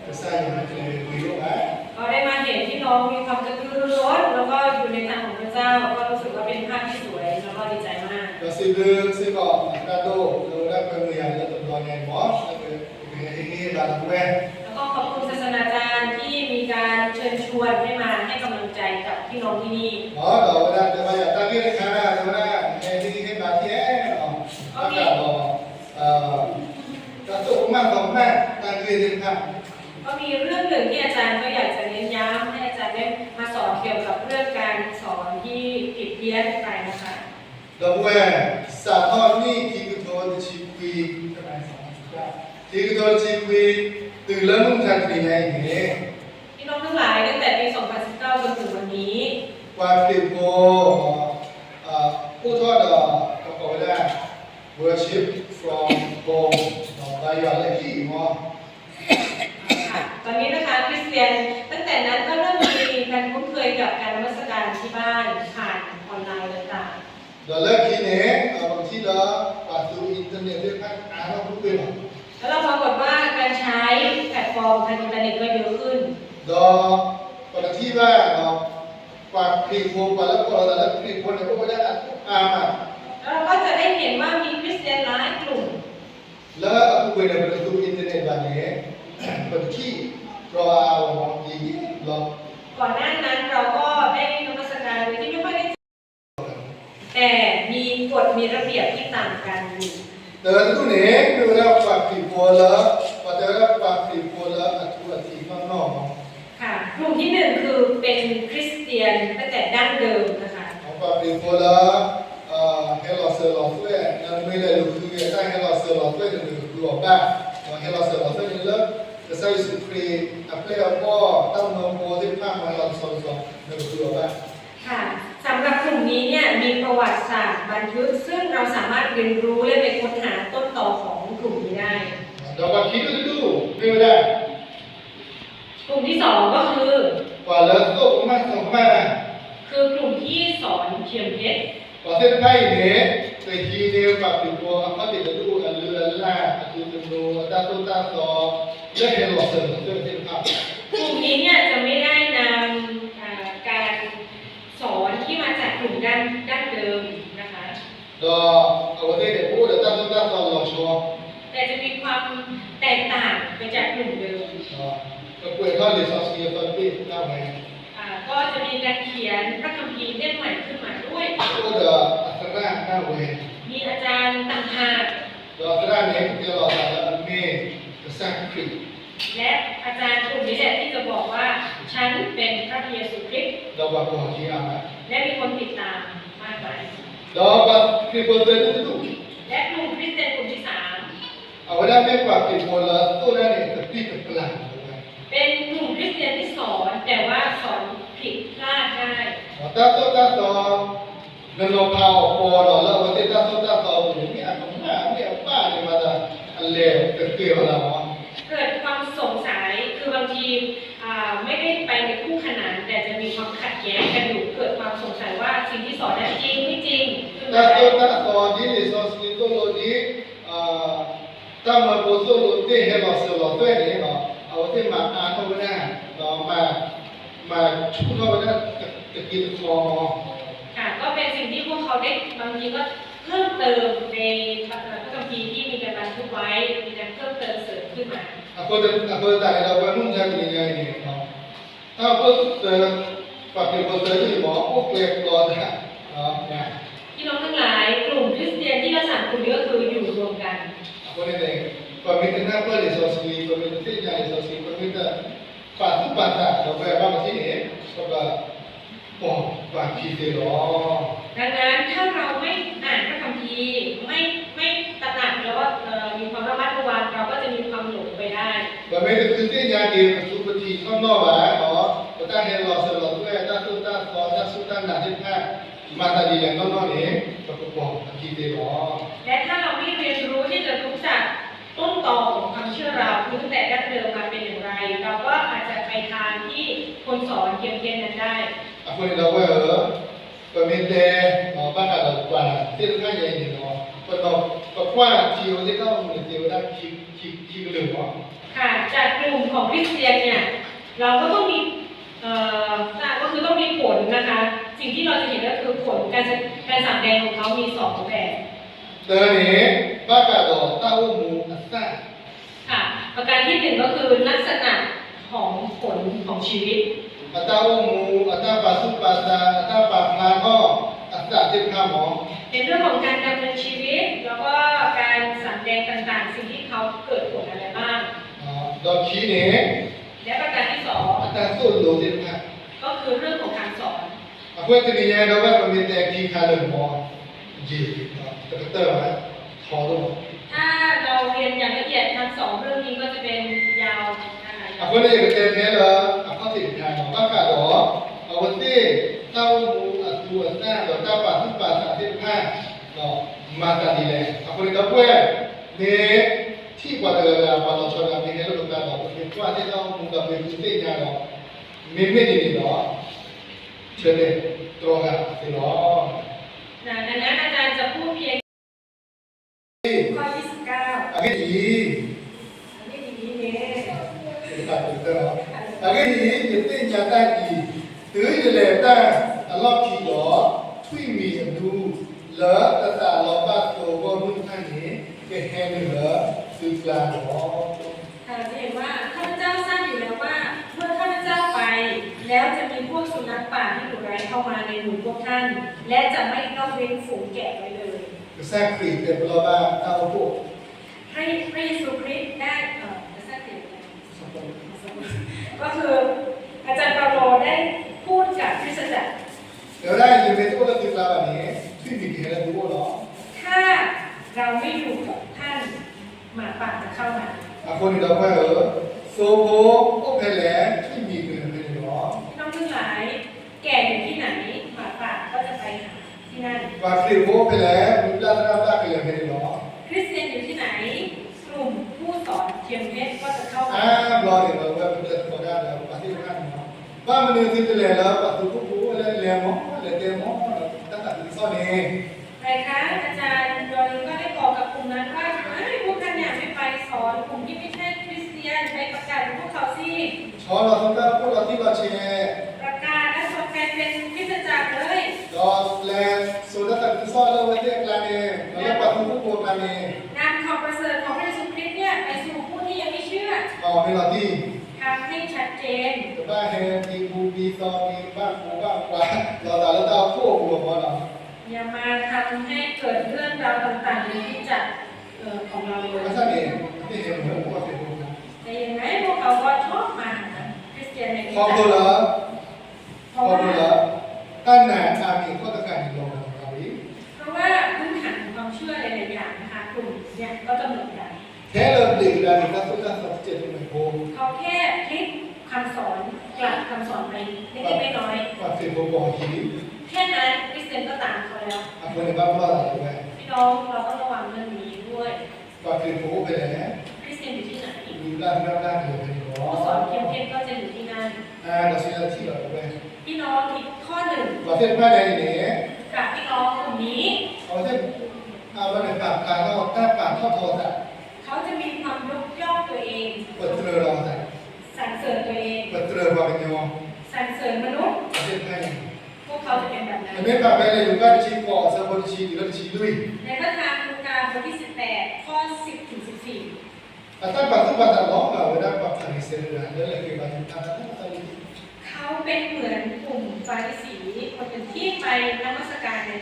ကစၢ်ယွၤကလဲၤဝံၤအိၣ်ဘၣ် เราได้มาเห็นพี่น้องมีความกระตือรือร้น แล้วก็อยู่ในทางของพระเจ้า ก็รู้สึกว่าเป็นภาพที่สวย แล้วก็ดีใจมาก ဒီးစံးဘျုးစ့ၢ်ကီးသရၣ်ဒိၣ် လၢဝဲဒၣ်ပှဲၤမုာ်ယၤလၢတဘျီညါအံၤမ့ၢ် လၢကဟ့ၣ်ဂံၢ်ဟ့ၣ်ဘါလၢပဝဲ แล้วก็ขอบคุณศาสนาจารย์ที่มีการเชิญชวนให้มาให้กำลังใจกับพี่น้องที่นี่ ဒီးအဝဲဒၣ်တဲဘၣ်ယၤတၢ်ဂ့ၢ်တခါန့ၣ် အဝဲဒၣ်ဟဲဟ့ၣ်ဂံၢ်ဟ့ၣ်ဘါထံၣ်အဲၣ်လီၤ ဘၣ်ဃးဒီး တၢ်သိၣ်ကမၣ်သီကမၣ် တၢ်ဂ့ၢ်သ့ၣ်တဖၣ် ก็มีเรื่องหนึ่งที่อาจารย์ก็อยากจะเน้นย้ำให้อาจารย์ได้มาสอนเกี่ยวกับเรื่องการสอนที่ผิดเพี้ยนไปนะคะ ဒီပုၢ်ဝဲၢ် စးထီၣ်နံၣ်ခံကထိတဆံခွံ ခံကထိတဆံခွံ တုၤလၢမုၢ်မဆါတနံၤညါအံၤန့ၣ် พี่น้องทั้งหลายตั้งแต่ปีสองพันสิบเก้าจนถึงวันนี้ ပှၤခရံာ်ဖိ အိၣ်ထီၣ်ဒီး ပကိးဝဲဒၣ် worship from home ဘၣ်ယွၤလၢဟံၣ်အံၤမ့ၢ် ค่ะ ตอนนี้นะคะคริสเตียนตั้งแต่นั้นก็เริ่มมีการคุ้นเคยกับการนมัสการที่บ้านผ่านออนไลน์ต่างๆ ဒီးလၢခံန့ၣ် ပကထံၣ်လၢ ပှၤသူ internet သ့ၣ်တဖၣ်အါထီၣ်ကွ့ၢ်ကွ့ၢ်လီၤ แล้วเราปรากฏว่าการใช้แพลตฟอร์มทางอินเทอร์เน็ตก็เยอะขึ้น ဒီးပကထံၣ်ဘၣ် ပှၤခရံာ်ဖိ ပှၤလၢကိးလီၤသးလၢခရံာ်ဖိန့ၣ် အိၣ်ဝဲဒၣ်အါမး แล้วเราก็จะได้เห็นว่ามีคริสเตียนหลายกลุ่ม လၢအပူၤကွံာ်န့ၣ် ပတသူ internet ဘၣ်န့ၣ် ပကထံၣ်တြီအါအါဂီၢ်ဂီၢ် ယံာ်ယံာ်လီၤ ก่อนหน้านั้นเราก็ได้นมัสการโดยที่ไม่ค่อยได้เจอ แต่มีกฎมีระเบียบที่ต่างกันอยู่ တၢတဒူၣ်န့ၣ် မ့ၢ်ဝဲဒၣ်ပှၤခရံာ်ဖိလၢ ပှၤတဲဝဲဒၣ်ပှၤခရံာ်ဖိလၢအထူအထံးနီၢ်နီၢ်မ့ၢ် ค่ะ กลุ่มที่หนึ่งคือเป็นคริสเตียนตั้งแต่ดั้งเดิมนะคะ ပှၤခရံာ်ဖိလၢ ဟဲလီၤစၢၤလီၤသွဲၣ် နမ့ၢ်လဲၤလူၤဃုက့ၤတၢ်ဟဲလီၤစၢၤလီၤသွဲၣ်န့ၣ် နကဃုအီၤဘၣ် ဟဲလီၤစၢၤလီၤသွဲၣ်န့ၣ်လၢ ကစၢ်ယ့ၣ်ၡူးခရံာ်အပျဲၢ်အဘီၣ် တၢ်မၢဖိသ့ၣ်တဖၣ်မၤလီၤတဆီတဆီ နကဃုအီၤဘၣ် ค่ะ สำหรับกลุ่มนี้เนี่ยมีประวัติศาสตร์บันทึก ซึ่งเราสามารถเรียนรู้และไปค้นหาต้นตอของกลุ่มนี้ได้ ဒီးပှၤခံဒူၣ်တဒူၣ် မ့ၢ်ဝဲဒၣ် กลุ่มที่สองก็คือ ပှၤလၢသိၣ်ကမၣ်သီကမၣ်တၢ် คือกลุ่มที่สอนเพียงเท็จ ပှၤသ့ၣ်တဖၣ်အံၤန့ၣ် ကဟံးန့ၢ်ပှၤခရံာ်ဖိအခီၣ်ထံးတဒူၣ် အလုၢ်အလၢ် အဒိတနိ အတၢ်သိၣ်တၢ်သီ လၢဟဲလီၤစၢၤလီၤသွဲၣ်သ့ၣ်တဖၣ် กลุ่มนี้เนี่ยจะไม่ได้นำอ่าการสอนที่มาจากกลุ่มดั้งดั้งเดิมนะคะ ဒီးအဝဲသ့ၣ်န့ၣ် ကအိၣ်ဒီးတၢ်သိၣ်တၢ်သီလီၤဆီ แต่จะมีความแตกต่างไปจากกลุ่มเดิม ကကွဲးထီၣ်လံာ်စီဆှံအသီတဘ့ၣ်ဒၣ်ဝဲ อ่า ก็จะมีการเขียนพระคัมภีร์ด้านใหม่ขึ้นมาด้วย အိၣ်ဒီးအသရၣ်ဒၣ်ဝဲ มีอาจารย์ต่างหาก ဒီးအသရၣ်န့ၣ် တဲလီၤသးလၢအမ့ၢ်ကစၢ်ခရံာ် และอาจารย์กลุ่มนี้แหละที่จะบอกว่า ฉันเป็นพระเยซูคริสต์ ဒီးပှၤကွၢ်က့ၤအါမး และมีคนติดตามมากมาย ဒီးပှၤခရံာ်ဖိသၢဒူၣ်တဒူၣ် และกลุ่มคริสเตียนกลุ่มที่สาม အဝဲဒၣ်မ့ၢ်ပှၤခရံာ်ဖိလၢသိၣ်တၢ်န့ၣ် တပျံၤတပျၢ် เป็นกลุ่มคริสเตียนที่สอนแต่ว่าสอนผิดพลาดได้ တၢ်သိၣ်တၢ်သီ နနီၤဖးအီၤပီၤဒီး လၢအဝဲသ့ၣ်တၢ်သိၣ်တၢ်သီအပူၤန့ၣ် မ့ၢ်အကမၣ် မ့ၢ်အဘၣ်န့ၣ်မးဒီး အလဲၤကက့ၤအီၤလီၤ เกิดความสงสัย คือบางทีอ่าไม่ได้ไปในคู่ขนาน แต่จะมีความขัดแย้งกันอยู่ เกิดความสงสัยว่าสิ่งที่สอนนั้นจริงไม่จริง တၢ်သိၣ်တၢ်သီဒ်လံာ်စီဆှံသိၣ်လိဒ် တၢ်မၢဖိသိၣ်လိသ့ၣ်ဟဲလီၤစၢၤလီၤသွဲၣ်န့ၣ် အဝဲသ့ၣ်မၤအါထီၣ်ဝဲဒၣ် ဒီးမၤ မၤဆူၣ်ထီၣ်ဝဲဒၣ်တက့ၢ်တခီမး ค่ะ ก็เป็นสิ่งที่พวกเขาได้บางทีก็เพิ่มเติมในพระคัมภีร์ที่มีการบันทึกไว้ มีการเพิ่มเติมเสริมขึ้นมา အဃိသတးန့ၣ်ဒီး ပှၤမုၢ်မဆါတနံၤညါအံၤန့ၣ် တၢ်အိၣ်ဖှိၣ်သၢ ပှၤခရံာ်ဖိသၢဒူၣ်အံၤမ့ၢ် အိၣ်ကျဲၤကျီတၢ် พี่น้องทั้งหลาย กลุ่มคริสเตียนที่ละสามกลุ่มนี้ก็คืออยู่รวมกัน အဃိန့ၣ်န့ၣ် ပမ့ၢ်တနၢ်ပၢၢ်လံာ်စီဆှံ ပမ့ၢ်တသ့ၣ်ညါလံာ်စီဆှံ ပမ့ၢ်တပာ်သူၣ်ပာ်သးဒီးပဝဲဘၣ်ပထံၣ်န့ၣ် ပကပာ်ခံသ့လီၤ ดังนั้นถ้าเราไม่อ่านพระคัมภีร์ ไม่ไม่ตระหนักแล้วก็เอ่อมีความระมัดระวังเราก็จะมีความหลงไปได้ ပမ့ၢ်တဃုသ့ၣ်ညါက့ၤ ပသူပထံးနီၢ်နီၢ်ဘၣ်ဒီး ပတၢ်ဟဲလီၤစၢၤလီၤသွဲၣ် တၢ်သိၣ်တၢ်သီ တၢ်စူၢ်တၢ်နာ်သ့ၣ်တဖၣ် မၤသးဒ်လဲၣ်နီၢ်နီၢ်န့ၣ် ပကပာ်အခံသ့လီၤ และถ้าเราไม่เรียนรู้ที่จะรู้จักต้นตอของความเชื่อเราคือตั้งแต่ดั้งเดิมมาเป็นอย่างไร เราก็อาจจะไปทางที่คนสอนเพี้ยนๆนั้นได้ အဃိန့ၣ်ဒီးဝဲဧၢ ပမ့ၢ်တဲ ဘၣ်ဃးဒီးပှၤသ့ၣ်တဖၣ်ညါအံၤန့ၣ်ဒီး ပ ကွၢ်ထံအဝဲသ့ၣ်တၢ်အိၣ်မူန့ၣ် သ့ဝဲဒၣ်ခံကလုာ်လီၤ. ค่ะ จากกลุ่มของคริสเตียนเนี่ย เราก็ต้องมี เอ่อ ก็คือต้องมีผลนะคะ สิ่งที่เราจะเห็นก็คือผลการการสำแดงของเขามีสองแบบ တၢန့ၣ် ဘၣ်ဃးဒီးတၢ်အိၣ်မူအသၣ် ค่ะ ประการที่หนึ่งก็คือลักษณะของผลของชีวิต အတၢ်အိၣ်မူ အတၢ်ပာ်သူၣ်ပာ်သး အတၢ်ပာ်ဖျါထီၣ်အသၣ်သ့ၣ်တဖၣ်မး ในเรื่องของการดำเนินชีวิต แล้วก็การสำแดงต่างๆ สิ่งที่เขาเกิดผลอะไรบ้าง ဒီးခံန့ၣ် และประการที่สอง အတၢ်သိၣ်လိသ့ၣ်တဖၣ် ก็คือเรื่องของการสอน အဃိတနံၤညါဒီးဝဲပမ့ၢ်တဲခံခါလၢာ်မး ယံာ် တကတၢၢ်ဘၣ် ထီဒိၣ် ถ้าเราเรียนอย่างละเอียดทั้งสองเรื่องนี้ก็จะเป็นยาว นะคะ အဃိန့ၣ်ယကတဲထဲလၢအခီၣ်ထံးတခါလီၤ ဘၣ်ဃးဒီး အဝဲသ့ၣ်တၢ်အိၣ်မူအသူအသၣ်ဒီးတၢ်ပာ်သူၣ်ပာ်သးသ့ၣ်တဖၣ် ဒီးမၤသးဒ်လဲၣ် အဃိန့ၣ်ဒီပုၢ်ဝဲၢ် မ့ၢ်ထံၣ်ပှၤတဂၤဂၤ ပှၤလီၤဆီတဂၤမ့ၢ်ဟဲလၢပသးဒီး ပမ့ၢ်ကွၢ်သ့ၣ်တၢ်အိၣ်မူဒီးမ့ၢ်သူသ့ၣ်ညါဒီး မ့မ့ၢ်ဒ်န့ၣ်ဒီး ဆၢတဲာ်တြီဃာ်သ့လီၤ. นะ ดังนั้นอาจารย์จะพูดเพียง ข้อยี่สิบเก้า အဂ့ၢ်ဒ်အံၤ အဂ့ၢ်ဒ်အံၤန့ၣ် အဂ့ၢ်ဒ်အံၤ ယသ့ၣ်ညါတၢ်အံၤ တုၤယလဲၤတၢ်အလီၢ်ခံဒီး ထွံၣ်မံၤအဒူ လၢတသးလီၤဘၣ်သိးဂီၢ်မုၢ်တဖၣ်န့ၣ် ကဟဲနုာ်လၢသုကျါလီၤ. ค่ะ จะเห็นว่าข้าพเจ้าทราบอยู่แล้วว่าเมื่อข้าพเจ้าไปแล้วจะมีพวกสุนัขป่าที่ดุร้ายเข้ามาในหมู่พวกท่าน และจะไม่ละเว้นฝูงแกะไว้เลย ကစၢ်ခရံာ်တဲပလီၢ်ဘၣ်တၢ်အိၣ်ဖှိၣ် พระพระเยซูคริสต์ได้เอ่อ กษัตริย์ ก็คืออาจารย์เปาโลได้พูดกับคริสตจักร တဲဝဲဒၣ် ယမ့ၢ်တအိၣ်လၢသုကျါဘၣ်န့ၣ် ထွံၣ်မံၤကဟဲလၢသုအိၣ်လီၤ. ถ้าเราไม่อยู่กับท่าน หมาป่าจะเข้ามา အဃိန့ၣ်ဒီပုၢ်ဝဲၢ်ဧၢ, သိဖိအိၣ်ဖဲလဲၣ် ထွံၣ်မံၤကလဲၤဖဲန့ၣ်လီၤ. พี่น้องทั้งหลาย แกะอยู่ที่ไหน หมาป่าก็จะไปหาที่นั่น ပှၤခရံာ်ဖိအိၣ်ဖဲလဲၣ် မုၢ်ပျၢ်သရၣ်ပျၢ်ကလဲၤဖဲန့ၣ်လီၤ. คริสเตียนอยู่ที่ไหน กลุ่มผู้สอนเข็มเพชรก็จะเข้ามา အါဘျီန့ၣ်ဒီး ပဝဲပတဲသကိးတၢ်ဒီးပှၤသ့ၣ်တဖၣ်န့ၣ်လီၤ. ဘၣ်မနုၤသုတလဲၤလၢပှၤသုးခိၣ်ဖိအိၣ်လဲၣ် လဲၤမး လဲၤတဲမး တၢ်သးခုကစီၣ်န့ၣ် นะคะ อาจารย์ดอลลินก็ได้บอกกับกลุ่มนั้นว่า ทำไมพวกท่านเนี่ยไม่ไปสอนกลุ่มที่ไม่ใช่คริสเตียน ไปประกาศกับพวกเขาสิ ဆီလီၤသုတၢ်အိၣ်ဖှိၣ်လီၤတံၢ်လီၤဆဲး ประกาศและสอนการเป็นคริสตจักรเลย ဒီးလဲၤစိာ်တၢ်သးခုကစီၣ်လၢအဝဲသ့ၣ်အကျါန့ၣ် လၢပှၤသုးခိၣ်ဖိအကျါန့ၣ် นำข่าวประเสริฐของพระเยซูคริสต์เนี่ยไปสู่ผู้ที่ยังไม่เชื่อ မ့ၢ်လီၤတံၢ် ทำให้ชัดเจน တဘၣ်ဟဲမံဘူမံသီမံဘၣ်ဖိဘၣ်ပှၤ လီၤသးလၢတၢ်အိၣ်ဖှိၣ်အပူၤအဃိလီၤ. อย่ามาทำให้เกิดเรื่องราวต่างๆในคริสตจักร เอ่อ ของเราเลย ဘၣ်ဆၣ်န့ၣ် အသ့ၣ်ဟဲမုာ်လၢပှၤခရံာ်ဖိ แต่ยังไงพวกเขาก็ชอบมาหาคริสเตียนในคริสตจักร ခီဖျိလၢ เพราะว่า ခီဖျိလၢ တၢ်နာ်အါမံၤအခိၣ်သ့ၣ်တဖၣ်န့ၣ် လီၤဂာ်ဝဲ เพราะว่าพื้นฐานของความเชื่อหลายๆอย่างนะคะกลุ่มเนี่ยก็จะเหมือนกัน ထဲလၢဘျ့းကဒါန့ၣ် တၢ်သိၣ်တၢ်သီတစဲးဖိန့ၣ်ဖိ เขาแค่พลิกคำสอนกลับคำสอนไปเล็กๆน้อยๆ ပှၤခရံာ်ဖိပိာ်အခံ แค่นั้นคริสเตียนก็ตามเขาแล้ว အဃိန့ၣ်ဘၣ်ပလီၢ်သးလၢဝဲ พี่น้องเราต้องระวังเรื่องนี้ด้วย ပှၤခရံာ်ဖိအိၣ်ဖဲလဲၣ် คริสเตียนอยู่ที่ไหน မုၢ်ပျၢ်သရၣ်ပျၢ်ကလဲၤဖဲန့ၣ်လီၤ ผู้สอนเข็มเพชรก็จะอยู่ที่นั่น အါ ဒီးစံးလၢထံၣ်လီၤဝဲ พี่น้องอีกข้อหนึ่ง ပှၤသ့ၣ်တဖၣ်န့ၣ်န့ၣ် ค่ะ พี่น้องกลุ่มนี้ အဝဲသ့ၣ် အဝဲန့ၣ်ပာ်ဖျါထီၣ်တၢ်ပာ်ထီၣ်ထီအသး เขาจะมีความยกย่องตัวเอง ပတြၢၤလီၤအသး สรรเสริญตัวเอง ပတြၢၤပှၤကညီ สรรเสริญมนุษย์ ပှၤသ့ၣ်တဖၣ်န့ၣ် พวกเขาจะเป็นแบบนั้น နမ့ၢ်ဖးဖဲလံာ်လူၤကၣ်တဆံဃိး အဆၢဖိတဆံတုၤလၢတဆံလွံၢ် ในพระธรรมลูกาบทที่สิบแปด ข้อสิบถึงสิบสี่ အတၢ်ပာ်သူၣ်ပာ်သးလီၤဂာ်ဝဲဒၣ်ပှၤဖၤရံၤၡဲတဂၤ လၢလဲၤက့ၤပာ်သူၣ်ပာ်သးလၢတၢ်သးဝံၣ် เขาเป็นเหมือนกลุ่มฟาริสี คนหนึ่งที่ไปนมัสการใน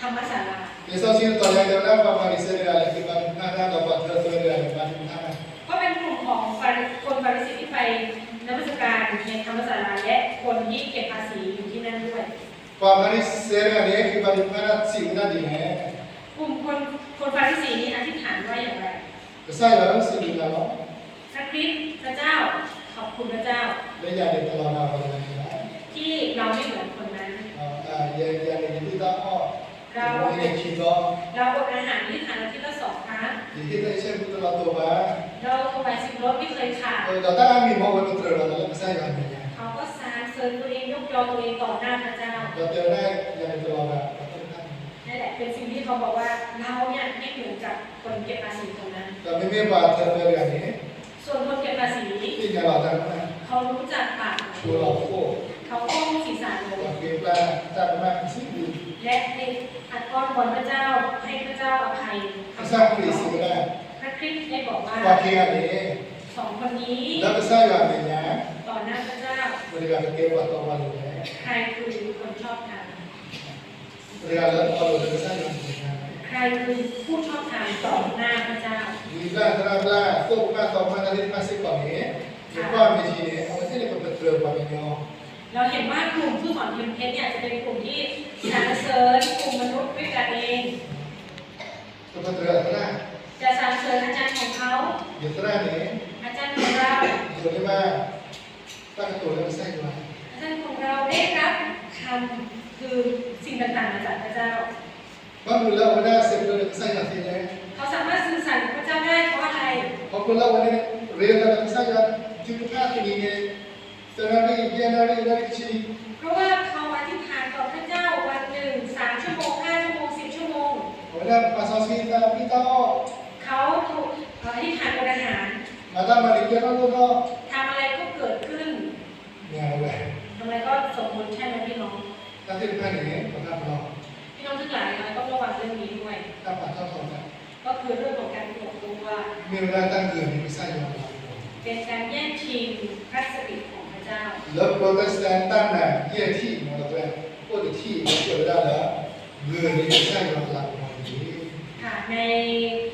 ธรรมศาลา လံာ်စီဆှံတဲဝဲဒၣ် ပှၤဖၤရံၤၡဲတဂၤ လဲၤက့ၤပာ်သူၣ်ပာ်သးဒီးပှၤထၢသွဲတဂၤ လဲၤပာ်သူၣ်ပာ်သး ก็เป็นกลุ่มของฟาริ- คนฟาริสีที่ไปนมัสการในธรรมศาลาและคนที่เก็บภาษีอยู่ที่นั่นด้วย ပှၤဖၤရံၤၡဲတဂၤန့ၣ် က့ၤပာ်သူၣ်ပာ်သးစံးဝဲဒၣ်ဒ်လဲၣ် กลุ่มคนคนฟาริสีนี้อธิษฐานว่าอย่างไร ကစၢ်ယွၤဧၢ စံးဘျုးနၤလီၤ พระคริสต์ พระเจ้า ขอบคุณพระเจ้า လၢယၤန့ၣ်တလီၤဂာ်ပှၤတဂၤန့ၣ်ဘၣ် ที่เราไม่เหมือนคนนั้น ယၤန့ၣ် ယဒုၣ်တၢ်အီၣ် เรา ယမ့ၢ်န့ၣ်ခံဘျီ เราอดอาหารไม่ทานอาทิตย์ละสองครั้ง ယဟ့ၣ်တၢ်အံၣ်စၢၣ်ဘူတလီၤတိာ်ဘၣ် เราถวายสิบรถไม่เคยขาด ဒီးတၢ်အါမံၤမ့ၢ်ဝဲပတြၢၤလီၤသးလၢကစၢ်ယွၤအမဲာ်ညါ เขาก็สรรเสริญตัวเองยกยอตัวเองต่อหน้าพระเจ้า ဒီးတဲဝဲဒၣ်ယၤန့ၣ်တလီၤဂာ်ပှၤသ့ၣ်တဖၣ်န့ၣ် นั่นแหละเป็นสิ่งที่เขาบอกว่าเราเนี่ยไม่เหมือน จากคนเก็บภาษีคนนั้น ဒီးမ့မ့ၢ်ပှၤအထၢသၢဂၤန့ၣ် ส่วนคนเก็บภาษี သ့ၣ်ညါလီၤတၢ်ကမၣ် เขารู้จักปาก ဆိလီၤခိၣ် เขาก้มศีรษะลง ဒီးဃ့ပျၢ်တၢ်ကမၣ်ဆံးဆံး และอ้อนวอนพระเจ้าให้พระเจ้าอภัย ကစၢ်ခရံာ်စံးဝဲဒၣ် พระคริสต์ได้บอกว่า ပှၤခံဂၤန့ၣ် สองคนนี้ လၢကစၢ်ယွၤအမဲာ်ညါ ต่อหน้าพระเจ้า မတၤတဂၤကကဲပှၤတီပှၤလိၤလဲၣ် ใครคือคนชอบธรรม မတၤတဂၤလၢအတီအလိၤလၢကစၢ်ယွၤအမဲာ်ညါလဲၣ် ใครคือผู้ชอบธรรมต่อหน้าพระเจ้า ဝံဘျၣ်သရၣ်ဘျၣ် သိၣ်ကမၣ်သီကမၣ်တၢ်သ့ၣ်တဖၣ်စ့ၢ်ကီးန့ၣ် ယကွၢ်မ့ၢ်ထံန့ၣ် အဝဲသ့ၣ်န့ၣ် ပပတြၢၤပှၤကညီ เราเห็นว่ากลุ่มผู้สอนเทมเพลตเนี่ย จะเป็นกลุ่มที่สรรเสริญกลุ่มมนุษย์ด้วยกันเอง ပပတြၢၤအသရၣ် จะสรรเสริญอาจารย์ของเขา ယသရၣ်န့ၣ် อาจารย์ของเรา ဒိးန့ၢ်ဘၣ် တၢ်ကတိၤလၢကစၢ်ယွၤ อาจารย์ของเราได้รับคำคือสิ่งต่างๆมาจากพระเจ้า ဘၣ်မနုၤလၢအဝဲဒၣ်စံးဘျုးကစၢ်ယွၤသ့လဲၣ် เขาสามารถสื่อสารกับพระเจ้าได้เพราะอะไร ခီဖျိလၢအဝဲန့ၣ် ရ့လိာ်သးဒီးကစၢ်ယွၤ တုၤတဖၣ်တနံၤန့ၣ် သၢနၣ်ရံၣ် ယဲၢ်နၣ်ရံၣ် နၣ်ရံၣ်တဆံ เพราะว่าเขาอธิษฐานต่อพระเจ้าวันหนึ่งสามชั่วโมงห้าชั่วโมงสิบชั่วโมง အဝဲဒၣ်မၤစီဆှံတၢ်အီၣ်မ့ၤတၢ်အီၣ် เขาถูกเอ่ออธิษฐานอดอาหาร မၤတၢ်မၤန့ၣ် ကဲထီၣ်လိၣ်ထီၣ် ทำอะไรก็เกิดขึ้น မ့ၢ်ဝဲ ทำอะไรก็สมบูรณ์ใช่ไหมพี่น้อง တၢ်သ့ၣ်တဖၣ်န့ၣ် ပှၤတၢ်ပနီၣ် พี่น้องทั้งหลายเราต้องระวังเรื่องนี้ด้วย တၢ်ပာ်ထီၣ်ထီသး ก็คือเรื่องของการอวดตัว မ့ၢ်ဝဲဒၣ်တၢ်ဂုာ်န့ၢ်ကစၢ်ယွၤအလၤကပီၤ เป็นการแย่งชิงพระสิริของพระเจ้า လၢ Protestant တၢ်နာ်ယဲၢ်ထံၣ်မ့ၢ်တဖၣ် အိၣ်တထံၣ်လၢပှဲၤဝဲဒၣ်လၢ ဂုာ်န့ၢ်ကစၢ်ယွၤအလၤကပီၤန့ၣ်တက့ၢ် ค่ะ ใน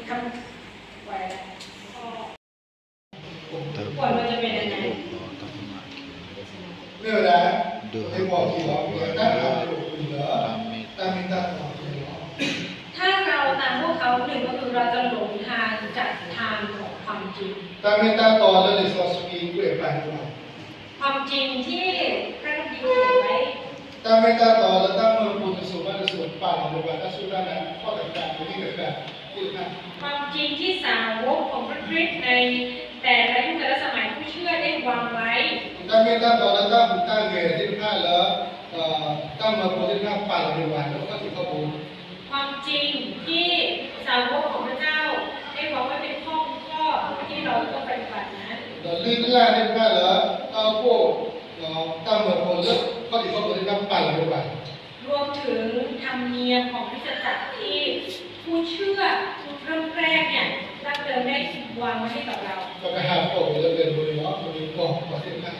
คำ မ့ၢ်ဝဲဒၣ် ပကဘီၣ်ခံလီၤ တၢ်မ့ၢ်တၢ်တီလၢ တၢ်မ့ၢ်တၢ်တီလၢ ถ้าเราตามพวกเขา หนึ่งก็คือเราจะหลงทางจากทางของความจริง တၢ်မ့ၢ်တၢ်တီလၢလံာ်စီဆှံကွဲးပာ်န့ၢ်ပှၤ ความจริงที่พระคัมภีร์เขียนไว้ တၢ်မ့ၢ်တၢ်တီလၢတၢ်မၢဖိတစိၤဘၣ်တစိၤ ပာ်လီၤလၢပှၤတၢ်စူၢ်တၢ်နာ် ခီၣ်တဃာ် ကသံၣ်တဃာ်သ့ၣ်တဖၣ် ความจริงที่สาวกของพระคริสต์ในแต่ละยุคแต่ละสมัย ผู้เชื่อได้วางไว้ တၢ်မ့ၢ်တၢ်တီလၢတၢ်ဟူးတၢ်ဂဲၤသ့ၣ်တဖၣ်လၢ တၢ်မၢဖိသ့ၣ်တဖၣ်ပာ်လီၤန့ၢ်ပှၤလၢခီၣ်ထံးခီၣ်ဘိ ความจริงที่สาวกของพระเจ้าได้วางไว้เป็นข้อเป็นข้อที่เราต้องปฏิบัตินั้น ဒီးလုၢ်လၢ်သ့ၣ်တဖၣ်လၢ တၢ်အိၣ်ဖှိၣ် တၢ်မၢဖိလၢခီၣ်ထံးခီၣ်ဘိသ့ၣ်တဖၣ်ပာ်လီၤန့ၢ်ပှၤ รวมถึงธรรมเนียมของคริสตจักรที่ผู้เชื่อเริ่มแรกวางไว้ให้กับเรา ပကဟးဖီၣ်ဝဲလၢပှဲၤဘိန့ၣ်လီၤ ပကကီၢ်ပှၤသ့ၣ်တဖၣ်အခံ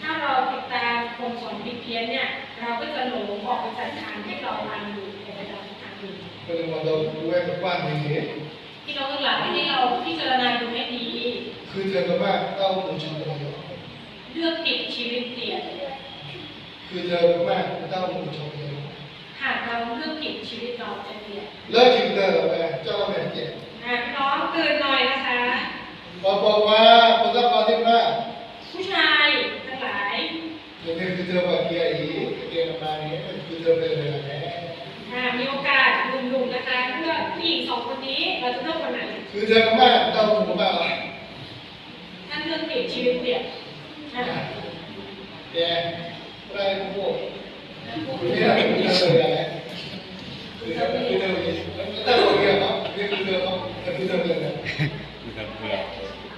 ถ้าเราติดตามคนสอนผิดเพี้ยนเนี่ย เราก็จะหลงออกไปจากทางที่เราตามอยู่เป็นประจำทุกทางอยู่ ပနမၤဒီးဝဲပကွၢ်န့ၣ်န့ၣ် พี่น้องทั้งหลาย ให้เราพิจารณาดูให้ดี ဃုထၢကမၣ်တၢ်အိၣ်မူဆီတလဲလီၤ เลือกผิดชีวิตเปลี่ยน ဃုထၢကမၣ်တၢ်အိၣ်မူဆီတလဲလီၤ หากเราเลือกผิดชีวิตเราจะเปลี่ยน လၢခံကတၢၢ်လီၤဝဲ ကၢ်လီၤမဲာ်တကဲး อ่ะ พี่น้องตื่นหน่อยนะคะ ပှၤပိာ်ခွါ ဖိသၣ်ခွါသ့ၣ်တဖၣ် ผู้ชายทั้งหลาย နမ့ၢ်ဃုထၢပှၤခံဂၤအံၤ ကကဲနမါန့ၣ် နဃုထၢဖဲလဲၣ်လဲၣ် อ่ะ มีโอกาสหนุ่มๆนะคะ เลือกผู้หญิงสองคนนี้ เราจะเลือกคนไหน ဃုထၢကမၣ် တၢ်အိၣ်မူကမၣ်လီၤ ท่านเลือกเปลี่ยนชีวิตเปลี่ยน อ่ะ ကဲ ပှၤအိၣ် ဃုထၢဖဲလဲၣ်လဲၣ် ဃုထၢဖဲလဲၣ်လဲၣ် ဃုထၢဖဲလဲၣ်လဲၣ်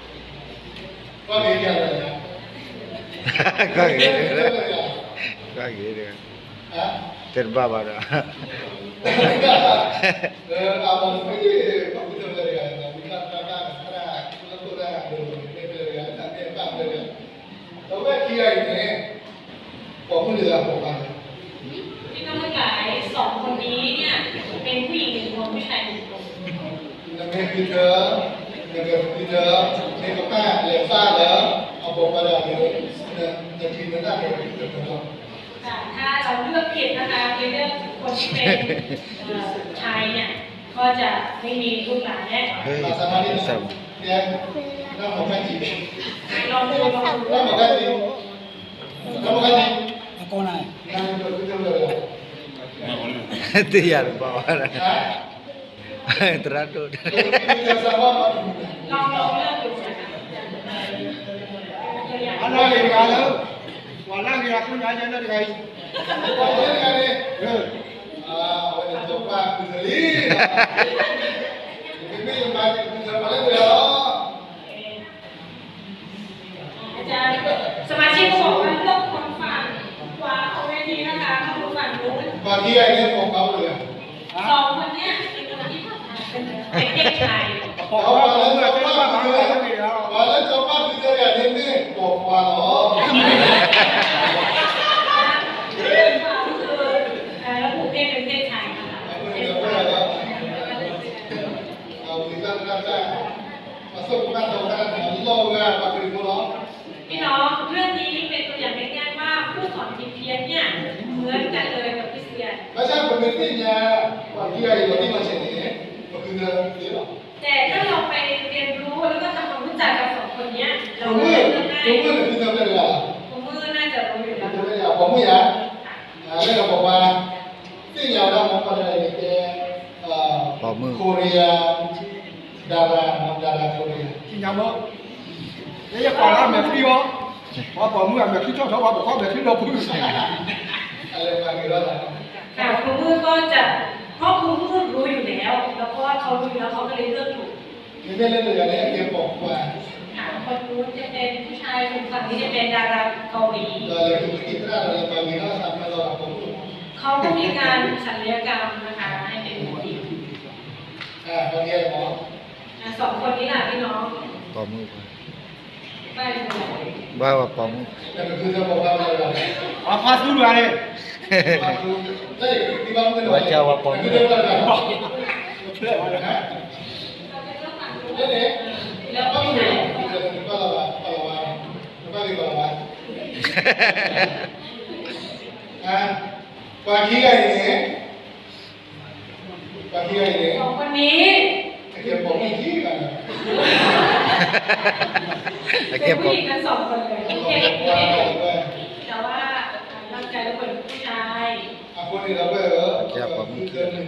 ကွၢ်ဂ့ၤ ကွၢ်ဂ့ၤ တဲတဘၣ်ဘၣ်ဒီး အဝဲခံဂၤအံၤန့ၣ် ပိာ်မုၣ်တဂၤပိာ်ခွါ พี่น้องทั้งหลาย สองคนนี้เนี่ย เป็นผู้หญิงหนึ่งคน ผู้ชายหนึ่งคน နမ့ၢ်ဃုထၢ နကဃုထၢ မ့ၢ်ကမၣ်လဲၤဘၣ်လၢ အပိာ်ခွါဒီး နထံၣ်နတၢ်န့ၣ် နကဃုထၢလီၤ แต่ถ้าเราเลือกผิดนะคะ ไปเลือกคนที่เป็นเอ่อชายเนี่ย ก็จะไม่มีลูกหลานแน่ เฮ้ย สามารถที่จะ แก นั่งหัวข้างจีบ ลองดู ลองดู นั่งหัวข้างจีบ นั่งหัวข้างจีบ အကောင်းနိုင် นั่งหัวข้างจีบ တယာ်တဘၣ်ဝဲ သရၣ်ဒိၣ် လီၤလီၤလၢ အလီၢ်လံၤတဂၤလၢ ပှၤလၢဂ့ၤအခိၣ်ညါယဲလၢတဂၤအံၤ ပှၤလၢတဂၤန့ၣ် အဝဲန့ၣ် ကပၢ်ကုသလံ လီၤ สองคนเนี้ยเป็นคนที่เป็นเด็กชาย ပှၤလၢစီၤပၢ်ဖုတဲယၤန့ၣ် မ့ၢ်ပိာ်ခွါလီၤ. แล้วผมเป็นเด็กชายค่ะ ပဆိကမိၣ်တၢ်လီၤဂာ်ပှၤခရံာ်ဖိလီၤ. พี่น้อง เรื่องนี้เป็นตัวอย่างง่ายๆว่าผู้สอนผิดเพี้ยนเนี่ยเหมือนกันเลยกับคริสเตียน ဘၣ်ဆၣ်ပမ့ၢ်သ့ၣ်ညါ ပှၤခံဂၤအံၤလီၤတံၢ်လီၤဆဲးန့ၣ် ပဃုထၢသ့လီၤ. แต่ถ้าเราไปเรียนรู้แล้วก็ทำความรู้จักกับสองคนเนี้ย เราก็จะเลือกได้ ပမ့ၢ်ဃုထၢဖဲတဂၤလီၤ. ผมมือน่าจะรู้อยู่แล้ว ဃုထၢဖဲတဂၤ ပိာ်မုၣ်ယၤ လၢကပိာ်ခွါ သ့ၣ်ညါဝဲဒၣ်မ့ၢ်ပှၤတဂၤအံၤတဲ ပိာ်မုၣ် Korea ဒၤရၤ မ့ၢ်ဒၤရၤ Korea သ့ၣ်ညါမ့ၢ် လၢယကွၢ်လၢအမဲာ်ချံအီၤ ပှၤပိာ်မုၣ်အမဲာ်ချံထီၣ်ထီၣ် ပှၤပိာ်ခွါမဲာ်ချံလီၤပူၤ အလဲၤပာ်ဂ့ၤထီၣ်လၢ ค่ะ ครูมืดก็จะ เพราะครูมืดรู้อยู่แล้ว แล้วเพราะว่าเขารู้อยู่แล้วเขาก็เลยเลือกถูก မ့မ့ၢ်လၢတဂၤန့ၣ် အကဲပိာ်ခွါ ค่ะ คนนู้นจะเป็นผู้ชาย ส่วนฝั่งนี้จะเป็นดาราเกาหลี ဒီးလဲၤဃုသရၣ်ဒီးလဲၤပာ်ဂ့ၤထီၣ်သးမၤလီၤဒီးပိာ်မုၣ် เขาก็มีการศัลยกรรมนะคะ ให้เป็นผู้หญิง อ่า คนนี้เหรอ อ่ะ สองคนนี้ล่ะพี่น้อง ပိာ်မုၣ် ไม่รู้ ဘၣ်ဝဲပိာ်မုၣ် အဖါသူတဂၤန့ၣ် ဝဲကဲဝဲပိာ်မုၣ် ပှၤခံဂၤအံၤန့ၣ် ပှၤခံဂၤအံၤန့ၣ် สองคนนี้ အကဲပိာ်မုၣ်ခံဂၤလီၤ เป็นผู้หญิงทั้งสองคนเลย แต่ว่าร่างกายทุกคนเป็นผู้ชาย အဃိန့ၣ်ဒီးဝဲဧၢ ကဲပိာ်မုၣ်ခံဂၤ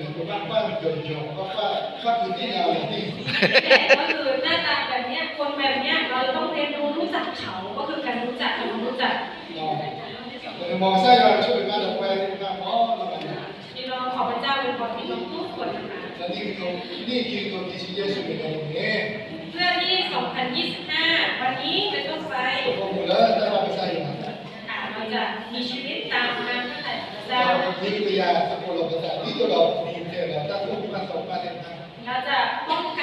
ก็คือหน้าตาแบบเนี้ย คนแบบเนี้ย เราจะต้องเรียนรู้รู้จักเขา ก็คือการรู้จัก การรู้จัก မ်ကစၢ်ယွၤဆိၣ်ဂ့ၤဘၣ်ဒီးပှၤသ့ၣ်တဖၣ်ကိးဂၤဒဲး พี่น้อง ขอพระเจ้าอวยพรพี่น้องทุกคนนะคะ ဒီးန့ၣ် န့ၣ်ခံကထိခံဆံယဲၢ်ဆံန့ၣ်န့ၣ် เพื่อที่ สองพันยี่สิบห้า วันนี้เป็นต้นไป ပကအိၣ်မူလၢတၢ်ဘၣ်ကစၢ်ယွၤ ค่ะ เราจะมีชีวิตตามทางพระทัยของพระเจ้า ဒီးပကသ့ပကယၤသကိးလီၤပသး ဒ်သိးဒီးပကပူၤဖျဲးဒီးတၢ်သူၣ်ကမၣ်သးကမၣ်သ့ၣ်တဖၣ် เราจะป้องกัน